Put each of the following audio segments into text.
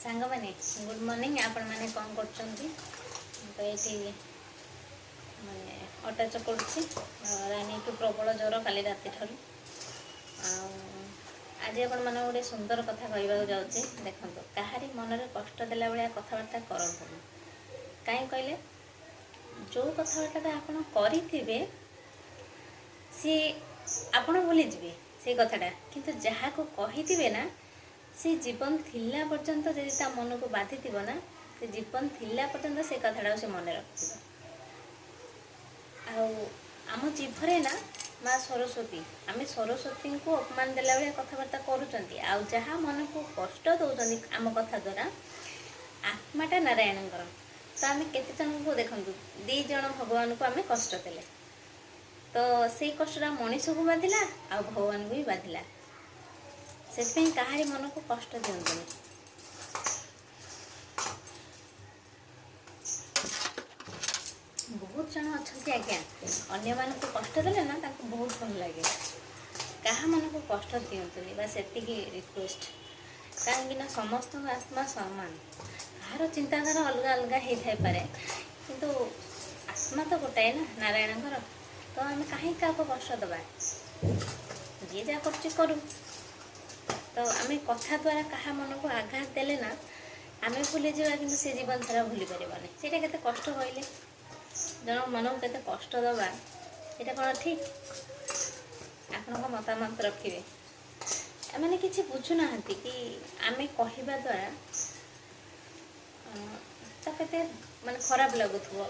ସାଙ୍ଗମାନେ, good morning. ଆପଣମାନେ କ'ଣ କରୁଛନ୍ତି? ମୁଁ ତ ଏଇଠି ମାନେ ଅଟା ଚକଡ଼ୁଛି। ରାନୀକୁ ପ୍ରବଳ ଜ୍ୱର କାଲି ରାତିଠାରୁ। ଆଉ ଆଜି ଆପଣମାନଙ୍କୁ ଗୋଟେ ସୁନ୍ଦର କଥା କହିବାକୁ ଯାଉଛି। ଦେଖନ୍ତୁ, କାହାରି ମନରେ କଷ୍ଟ ଦେଲା ଭଳିଆ କଥାବାର୍ତ୍ତା କରନ୍ତୁନି। କାହିଁ କହିଲେ, ଯେଉଁ କଥାବାର୍ତ୍ତାଟା ଆପଣ କରିଥିବେ, ସିଏ ଆପଣ ଭୁଲିଯିବେ ସେଇ କଥାଟା, କିନ୍ତୁ ଯାହାକୁ କହିଥିବେ ନା, ସେ ଜୀବନ ଥିଲା ପର୍ଯ୍ୟନ୍ତ ଯଦି ତା ମନକୁ ବାଧିଥିବ ନା, ସେ ଜୀବନ ଥିଲା ପର୍ଯ୍ୟନ୍ତ ସେ କଥାଟାକୁ ସେ ମନେ ରଖିଥିବ। ଆଉ ଆମ ଜିଭରେ ନା ମା ସରସ୍ୱତୀ। ଆମେ ସରସ୍ୱତୀଙ୍କୁ ଅପମାନ ଦେଲା ଭଳିଆ କଥାବାର୍ତ୍ତା କରୁଛନ୍ତି ଆଉ ଯାହା ମନକୁ କଷ୍ଟ ଦେଉଛନ୍ତି ଆମ କଥା ଦ୍ୱାରା, ଆତ୍ମାଟା ନାରାୟଣଙ୍କର। ତ ଆମେ କେତେ ଜଣଙ୍କୁ, ଦେଖନ୍ତୁ, ଦୁଇ ଜଣ ଭଗବାନଙ୍କୁ ଆମେ କଷ୍ଟ ଦେଲେ, ତ ସେଇ କଷ୍ଟଟା ମଣିଷକୁ ବାଧିଲା ଆଉ ଭଗବାନଙ୍କୁ ବି ବାଧିଲା। ସେଥିପାଇଁ କାହାରି ମନକୁ କଷ୍ଟ ଦିଅନ୍ତୁନି। ବହୁତ ଜଣ ଅଛନ୍ତି ଆଜ୍ଞା, ଅନ୍ୟମାନଙ୍କୁ କଷ୍ଟ ଦେଲେ ନା ତାଙ୍କୁ ବହୁତ ଭଲ ଲାଗେ। କାହା ମନକୁ କଷ୍ଟ ଦିଅନ୍ତୁନି, ବା ସେତିକି ରିକ୍ୱେଷ୍ଟ। କାହିଁକି ନା ସମସ୍ତଙ୍କ ଆତ୍ମା ସମାନ। କାହାର ଚିନ୍ତାଧାରା ଅଲଗା ଅଲଗା ହେଇଥାଇପାରେ, କିନ୍ତୁ ଆତ୍ମା ତ ଗୋଟାଏ ନା ନାରାୟଣଙ୍କର। ତ ଆମେ କାହିଁକି କାହାକୁ କଷ୍ଟ ଦେବା? ଯିଏ ଯାହା କରୁଛି କରୁ। ତ ଆମେ କଥା ଦ୍ୱାରା କାହା ମନକୁ ଆଘାତ ଦେଲେ ନା, ଆମେ ଭୁଲିଯିବା, କିନ୍ତୁ ସେ ଜୀବନ ସାରା ଭୁଲି ପାରିବନି। ସେଇଟା କେତେ କଷ୍ଟ କହିଲେ? ଜଣଙ୍କ ମନକୁ କେତେ କଷ୍ଟ ଦେବା, ଏଇଟା କ'ଣ ଠିକ୍? ଆପଣଙ୍କ ମତାମତ ରଖିବେ। ଏମାନେ କିଛି ବୁଝୁନାହାନ୍ତି କି ଆମେ କହିବା ଦ୍ୱାରା ତାକୁ କେତେ ମାନେ ଖରାପ ଲାଗୁଥିବ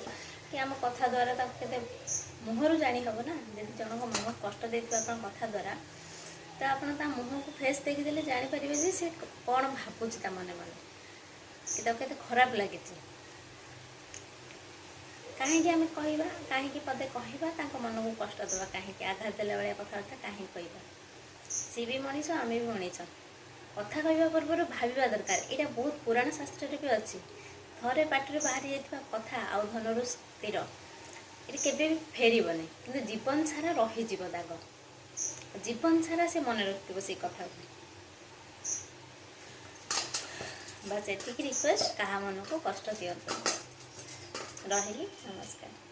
କି ଆମ କଥା ଦ୍ୱାରା ତାକୁ କେତେ, ମୁହଁରୁ ଜାଣି ହେବ ନା। ଯଦି ଜଣଙ୍କ ମନକୁ କଷ୍ଟ ଦେଇଥିବ ଆପଣ କଥା ଦ୍ୱାରା, ତ ଆପଣ ତା ମୁହଁକୁ ଫେସ୍ ଦେଖିଦେଲେ ଜାଣିପାରିବେ ଯେ ସେ କ'ଣ ଭାବୁଛି ତା ମନେ ମନେ କି ତାକୁ କେତେ ଖରାପ ଲାଗିଛି। କାହିଁକି ଆମେ କହିବା? କାହିଁକି ପଦେ କହିବା, ତାଙ୍କ ମନକୁ କଷ୍ଟ ଦେବା କାହିଁକି? ଆଘାତ ଦେଲା ଭଳିଆ କଥାବାର୍ତ୍ତା କାହିଁକି କହିବା? ସିଏ ବି ମଣିଷ, ଆମେ ବି ମଣିଷ। କଥା କହିବା ପୂର୍ବରୁ ଭାବିବା ଦରକାର। ଏଇଟା ବହୁତ ପୁରାଣ ଶାସ୍ତ୍ରରେ ବି ଅଛି। ଥରେ ପାଟିରୁ ବାହାରି ଯାଇଥିବା କଥା ଆଉ ଧନୁରୁ ତୀର, ଏଇଟା କେବେ ବି ଫେରିବନି, କିନ୍ତୁ ଜୀବନ ସାରା ରହିଯିବ ଦାଗ। ଜୀବନ ସାରା ସେ ମନେ ରଖିଥିବ ସେଇ କଥାକୁ। ବାସ୍, ଏତିକି ରିକ୍ୱେଷ୍ଟ, କାହା ମନକୁ କଷ୍ଟ ଦିଅନ୍ତୁ। ରହିଲି, ନମସ୍କାର।